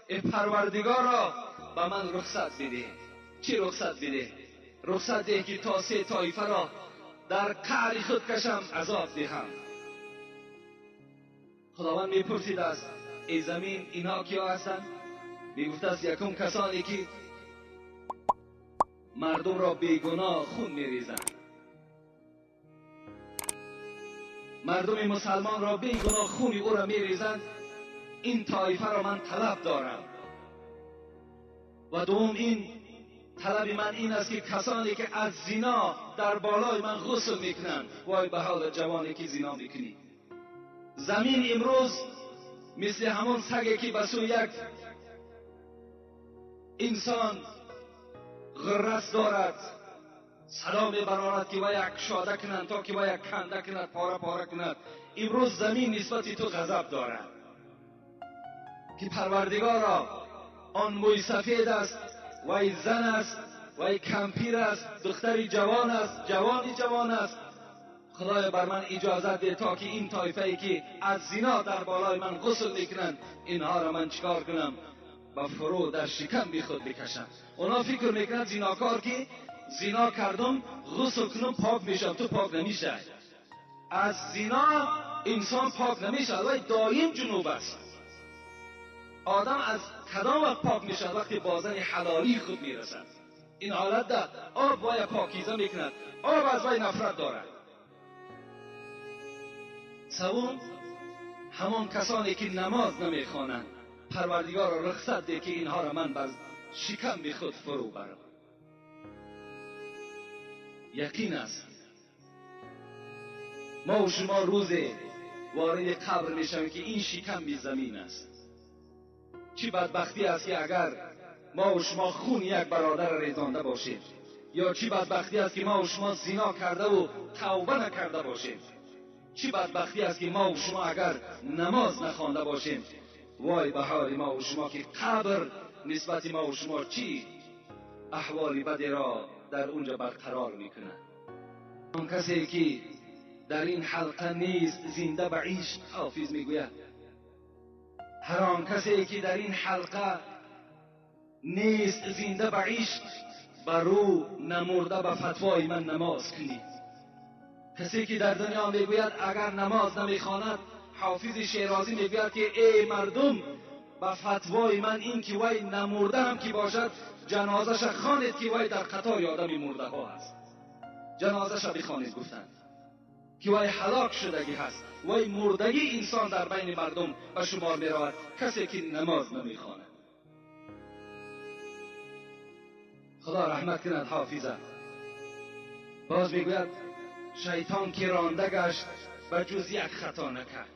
ای پروردگارا به من رخصت بده. چی رخصت بده؟ رخصت ده که تا سه طایفه را در قعر خود کشم، عذاب دهم. خداوند میپرسید است ای زمین اینها کیا هستند؟ میگفت است یکم کسانی که مردم را بیگناه خون میریزند، مردم مسلمان را بیگناه خون او را میریزند، این طایفه را من طلب دارم. و دوم این طلب من این است که کسانی که از زنا در بالای من غسل میکنند، وای به حال جوانی که زنا میکنی. زمین امروز مثل همون سگی که به سوی یک انسان غرس دارد، صدا میبرارد که وی کشاده کنند تا که وی کنده کند، پاره پاره کند. امروز زمین نسبت تو غضب دارد که پروردگارا آن موی سفید است، وی زن است، وی کمپیر است، دختری جوان است، جوانی جوان است. خدای بر من اجازت ده تا که این طایفه ای که از زنا در بالای من غسل میکنند، اینها را من چیکار کنم؟ با فرو در شکم بی خود بکشم. اونا فکر میکنند زیناکار که زینا کردم غسل کنم پاک میشم، تو پاک نمیشه. از زینا انسان پاک نمیشه، ولی دایم جنوب است. آدم از کدام وقت پاک میشه؟ وقتی با زن حلالی خود میرسد. این حالت ده آب باید پاکیزه میکند، آب از وی نفرت دارد. سوم همان کسانی که نماز نمیخوانند، پروردگار را رخصت ده که اینها را من بر شکم به خود فرو برم. یقین است ما و شما روز وارد قبر میشویم که این شکم بی زمین است. چی بدبختی است که اگر ما و شما خون یک برادر ریزانده باشیم، یا چی بدبختی است که ما و شما زنا کرده و توبه نکرده باشیم. چی بدبختی است که ما و شما اگر نماز نخوانده باشیم. وای به حال ما و شما که قبر نسبت ما و شما چی احوال بدی را در اونجا برقرار میکنه. آن کسی که در این حلقه نیست زنده به عشق، حافظ میگوید هر آن کسی که در این حلقه نیست زنده به عشق، بر او نمرده به فتوای من نماز کنید. کسی که در دنیا میگوید اگر نماز نمیخواند، حافظ شیرازی میگوید که ای مردم به فتوای من این که وی نمرده هم که باشد جنازه‌ش خوانید که وی در قطار آدم مرده ها است. جنازه‌ش بخوانید، گفتند که وی هلاک شدگی هست، وی مردگی انسان در بین مردم به شمار میرود کسی که نماز نمیخواند. خدا رحمت کند حافظه. باز میگوید شیطان که رانده گشت به جز یک خطا نکرد.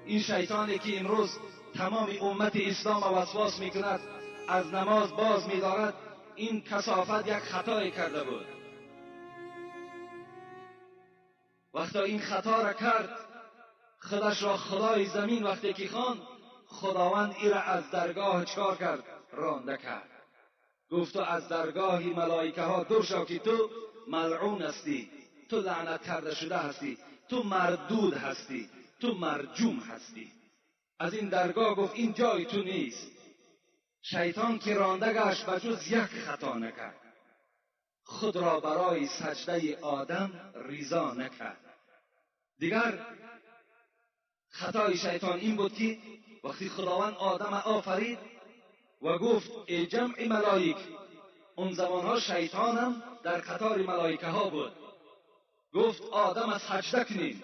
این شیطانی که امروز تمام امت اسلام وسواس میکند، از نماز باز میدارد، این کثافت یک خطایی کرده بود. وقتی این خطا را کرد، خودش را خدای زمین وقتی که خواند، خداوند ای را از درگاه چکار کرد؟ رانده کرد. گفت تو از درگاه ملائکه ها دور شو که تو ملعون هستی، تو لعنت کرده شده هستی، تو مردود هستی، تو مرجوم هستی. از این درگاه گفت این جای تو نیست. شیطان که رانده گشت به جز یک خطا نکرد، خود را برای سجده آدم ریزا نکرد. دیگر خطای شیطان این بود که وقتی خداوند آدم آفرید و گفت ای جمع ملائک، اون زمانها شیطانم در قطار ملائکه ها بود، گفت آدم سجده کنیم.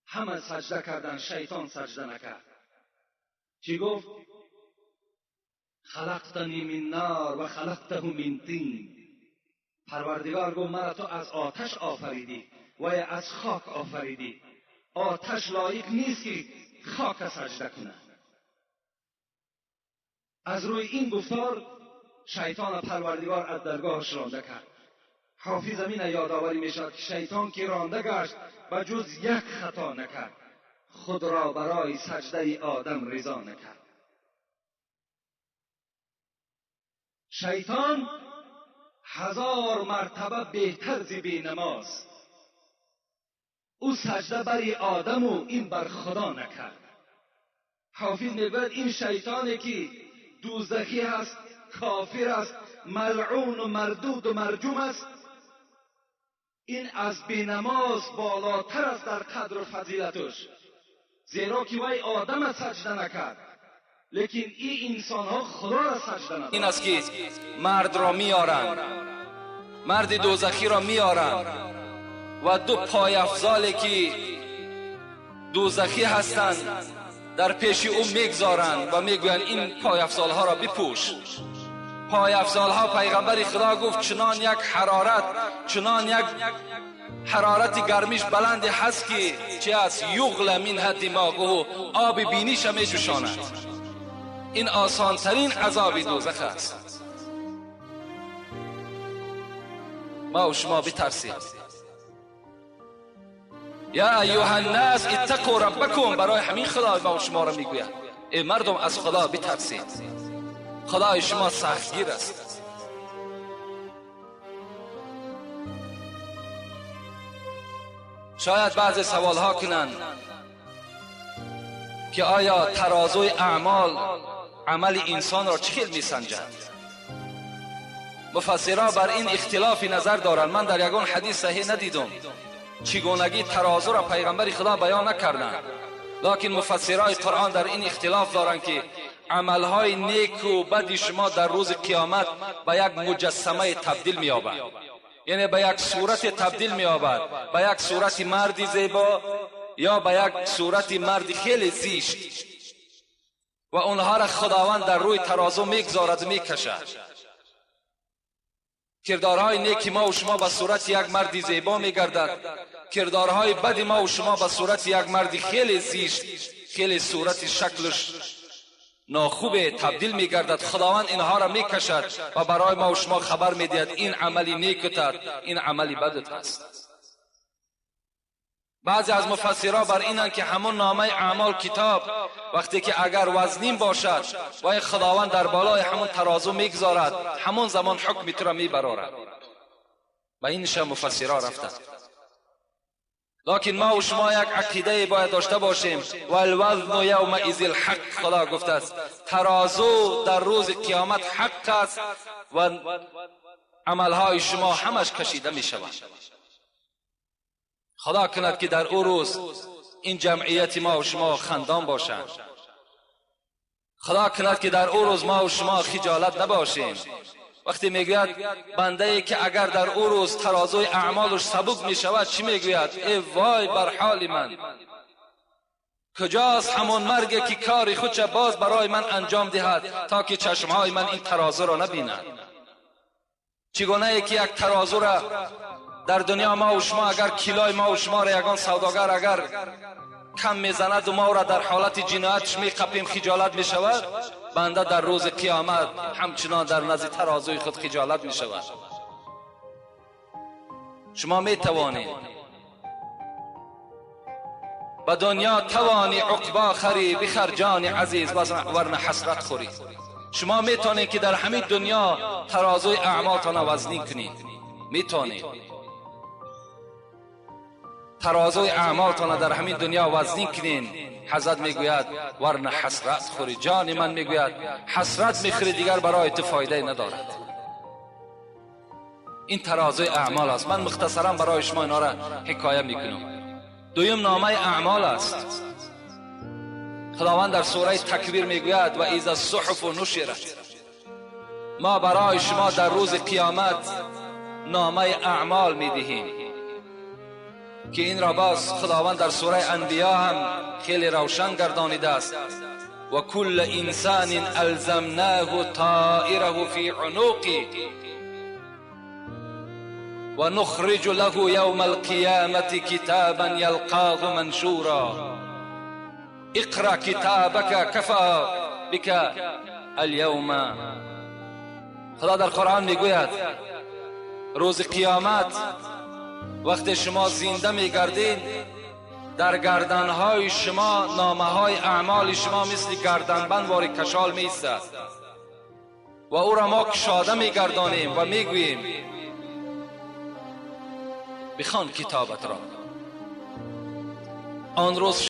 همه سجده کردن، شیطان سجده نکرد. چی گفت؟ خلقتنی من نار و خلقته من طین. پروردگار گفت مرا تو از آتش آفریدی و از خاک آفریدی. آتش لایق نیست که خاک سجده کند. از روی این گفتار شیطان پروردگار از درگاهش رانده کرد. حافظ امین یادآوری میشد که شیطان که رانده گشت به جز یک خطا نکرد، خود را برای سجده آدم رضا نکرد. شیطان 1000 مرتبه بهتر ز بی نماز. او سجده بر آدم و این بر خدا نکرد. حافظ میگوید این شیطانی که دوزخی هست، کافر است، ملعون و مردود و مرجوم است، این از بینماز بالاتر است در قدر و فضیلتش، زیرا که وی آدم سجده نکرد، لیکن این انسان ها خدا را سجده ندارند. این است که مرد را میارند، مرد دوزخی را میارند و دو پایافزالی که دوزخی هستند در پیش او میگذارند و میگویند این پایافزالها را بپوش. پایافزالها، پیغمبر خدا گفت چنان یک حرارت، چنان یک حرارت گرمیش بلند هست که چه است؟ یغل منها دماغه، آب بینیش می جوشاند. این آسانترین عذاب دوزخ است. ما و شما بترسیم. یا ایها الناس اتقوا ربکم، برای همین خدا ما و شما را میگوید ای مردم از خدا بترسید، خدای شما سختگیر است. شاید بعضی سوال ها کنند که آیا ترازوی اعمال عمل انسان را چه می سنجد؟ مفسرها بر این اختلاف نظر دارند. من در یگان حدیث صحیح ندیدم چگونگی ترازو را پیغمبر خدا بیان نکردند، لکن مفسرای قرآن در این اختلاف دارند که عملهای نیک و بد شما در روز قیامت به یک مجسمه تبدیل می‌یابد، یعنی به یک صورت تبدیل می‌یابد، به یک صورت مردی زیبا یا به یک صورت مرد خیلی زشت، و اونها را خداوند در روی ترازو میگذارد و میکشد. کردارهای نیک ما و شما به صورت یک مرد زیبا میگردد، کردارهای بد ما و شما به صورت یک مرد خیلی زشت، خیلی صورت شکلش ناخوب تبدیل میگردد. خداوند اینها را میکشد و برای ما و شما خبر میدهد این عملی نیکت، این عملی بدت است. بعضی از مفسرها بر اینند که همون نامه اعمال کتاب وقتی که اگر وزنین باشد و خداوند در بالای همون ترازو میگذارد، همون زمان حکم تو را میبرارد. و اینش مفسرها رفتند. لکن ما و شما یک عقیده باید داشته باشیم، والوزن یومئذ الحق. خدا گفته است ترازو در روز قیامت حق است و عملهای شما همش کشیده می شود. خدا کند که در او روز این جمعیت ما و شما خندان باشند. خدا کند که در او روز ما و شما خجالت نباشیم. وقتی میگوید بنده ای که اگر در او روز ترازوی اعمالش سبک میشود چی میگوید؟ ای وای بر حال من، کجاست همون مرگ که کار خودش باز برای من انجام دهد تا که چشمهای من این ترازو را نبیند. چگونه ای که یک ترازو را در دنیا ما و شما اگر کیلای ما و شما را یگان سوداگر اگر کم میزند و ما را در حالت جنایتش میقپیم خجالت میشود، بنده در روز قیامت همچنان در نزد ترازوی خود خجالت میشود. شما میتوانید به دنیا توانی عقبا خری، بخر جان عزیز ورنه حسرت خوری. شما میتونید که در همین دنیا ترازوی اعمالتان وزنی کنید، میتونید ترازوی اعمالتان در همین دنیا وزنی کنین. حضرت میگوید ورنه حسرت خوری، جان من میگوید حسرت میخوری دیگر برای تو فایده ندارد. این ترازوی اعمال است. من مختصرا برای شما اینا را حکایه میکنم. دویم نامه اعمال است. خداوند در سوره تکبیر میگوید و اذا الصحف نشرت، ما برای شما در روز قیامت نامه اعمال میدهیم که این را باز خداوند در سوره انبیا هم خیلی روشن گردانیده است. و کل انسان الزمناه طائره فی عنقه و نخرج له یوم القیامة کتابا یلقاه منشورا اقرأ کتابک کفا بک الیوم. خدا در قرآن میگوید روز قیامت وقتی شما زنده میگردین در گردنهای شما نامه های اعمال شما مثل گردنبند واری کشال می ایستد و او را ما کشاده میگردانیم و میگوییم بخوان کتابت را. آن روز